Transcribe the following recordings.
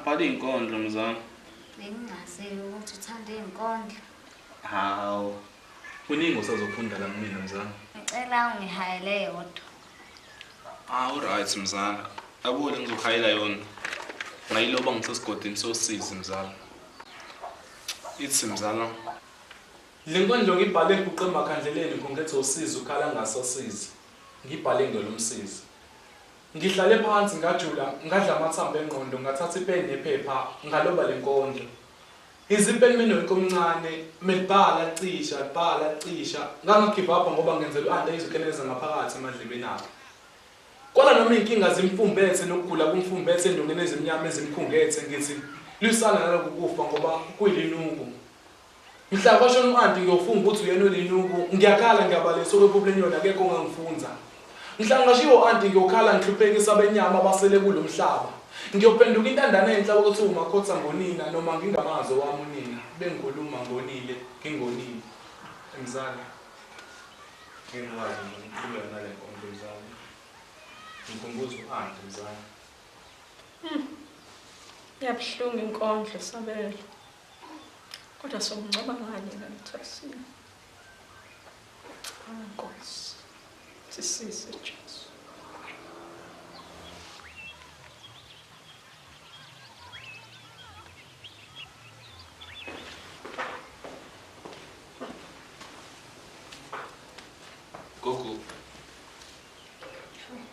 Ngibhala iy'nkondlo mzala. Bengingazi ukuthi uthanda iy'nkondlo. Hawu. Kuningi osazofunda la kumina mzala. Ngicela ungihayele yodwa. Ah, uright mzala. Yabo le ngizohayela yona. Ngayiloba ngisesigodini sosizi mzala. Ithi mzala. Le nkondlo ngibhale ngiguqe emakhandleleni ngikhungethe usizi ukhala ngasosizi. Ngibhale ngelomsizi. Ngihlale phansi ngajula ngadla amathambo engqondo ngathatha ipeni nephepha ngaloba le nkondlo. Izipeni menoyinko omncane melibhala cisha libhala cisha ngangagive up ngoba ngenzela u-anti ayizukeneza ngaphakathi emadlebeni akhe. Kwala noma iy'nkinga zimfumbethe nokugula kumfumbethe endongeni ezimnyama ezimkhungethe ngithi lwisana naloku kufa ngoba kuyilinuku. Mhla kwashona u-anti ngiyofunga ukuthi uyena olinuku, ngiyakhala ngiyabalisa okwephuphu lenyoni akekho ongangifunza. Mhla ngashiwo u-anti ngiyokhala ngihluphekisa abenyama abasele kulo mhlaba. Ngiyophenduka intandane enhla okuthiwa umakhotha ngonina noma ngingamazi owami unina, bengikhuluma ngonile ngingonile. Mzala, ngeke ngikwazi nje ukuqhubeka nale nkondlo mzala. Ngikhumbuza u-anti mzala. Yabuhlungu inkondlo Sabelo. Kodwa somngcwaba ngani yena mthwasile? Ah, Nkosi. Sisize Jesu. Gogo.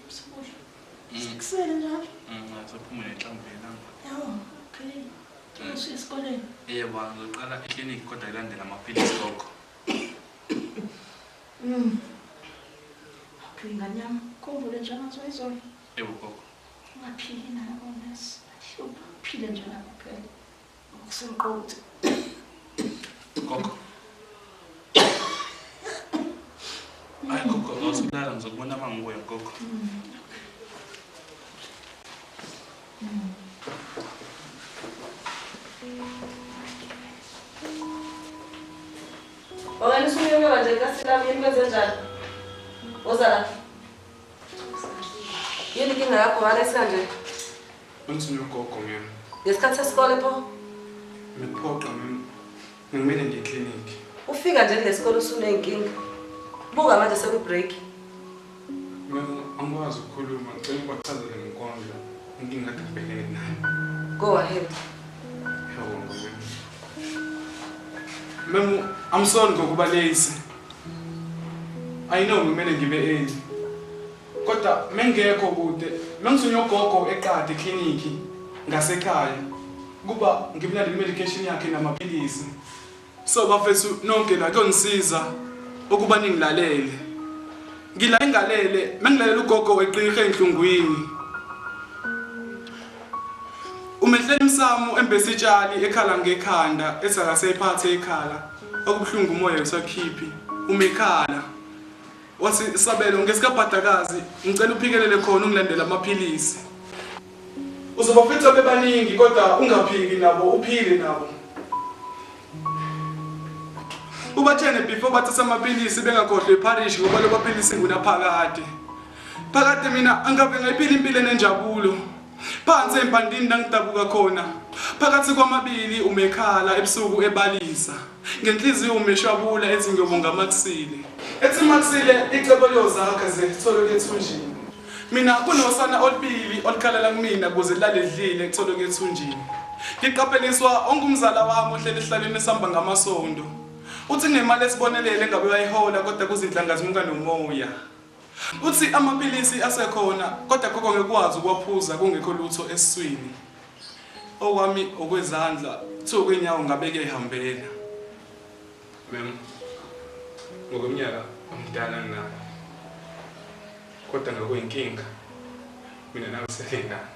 Msukudla. Sekusele njalo. Ngasephuma nenhlamvu yelanga. Yabo, okay. Usuya esikoleni? Yebo, ngizoqala eklinikhi kodwa ilandela amaphilisi gogo. Okay, ngane yami, khumbule nje amazwi ayizolo. Yebo gogo. Ungaphiki nabo nesi. Hlupha, uphile nje nabo kuphela. Okusemqoka ukuthi Gogo. Hayi gogo, ngawusulala ngizokubona uma ngibuya gogo. Wangani usuyonyoka nje kasi lami yini kwenze njani? Woza la. Yini inkinga yakho ngale esikanje? Unzima ugogo mina. Ngesikhathi sesikole pho? Ngiphoqa mina. Ngimele nje eklinikhi. Ufika nje kulesikole usuney'nkinga. Buka manje sekwi-break. Mina angikwazi ukukhuluma, ngicela ubachazele ngenkondlo inkinga kade ngibhekene nayo. Go ahead. Ngiyabonga ma'am. Ma'am, I'm sorry ngokuba lazy. I know ngimele ngibe early. Kodwa mengekho kude, mengithunywa ugogo eqadi eklinikhi ngasekhaya kuba ngimlande i-medication yakhe namaphilisi. So bafethu nonke la kuyonisiza ukuba ningilalele. Ngila engalele, mengilalela ugogo weqirha enhlungwini. Umehlela emsamo embese itshali ekhala ngekhanda ethi akaseyiphathe ekhala okubuhlungu umoya usakhiphi umekhala. Wathi Sabelo ngesikabhadakazi ngicela uphikelele khona ungilandele amaphilisi. Uzobafica bebaningi kodwa ungaphiki nabo uphile nabo. Ubatshene before bathatha amaphilisi bengakhohlwa ipharishi ngoba lo maphilisi ngunaphakade. Phakade mina angave ngayiphila impilo enenjabulo. Phansi empandini la ngidabuka khona. Phakathi kwamabili umekhala ebusuku ebalisa. Ngenhliziyo umeshwabula ethi ngiyobonga makusile. Ethi makusile icebo liyozakha ze kutholwe ethunjini. Mina kunosana olubili olukhalela kumina kuze lilale lidlile kutholwe ethunjini. Ngiqapheliswa ongumzala wami ohleli esihlalweni esihamba ngamasondo. Uthi kunemali esibonelele engabe uyayihola kodwa kuzinhlanga zimuka nomoya. Uthi amaphilisi asekhona kodwa gogo ngeke ukwazi ukuwaphuza kungekho lutho esiswini. Okwami okwezandla kuthiwa okwenyawo ngabe kuyayihambela. Ma'am, ngokweminyaka omdala kunawe kodwa ngakuyinkinga mina nawe siyalingana.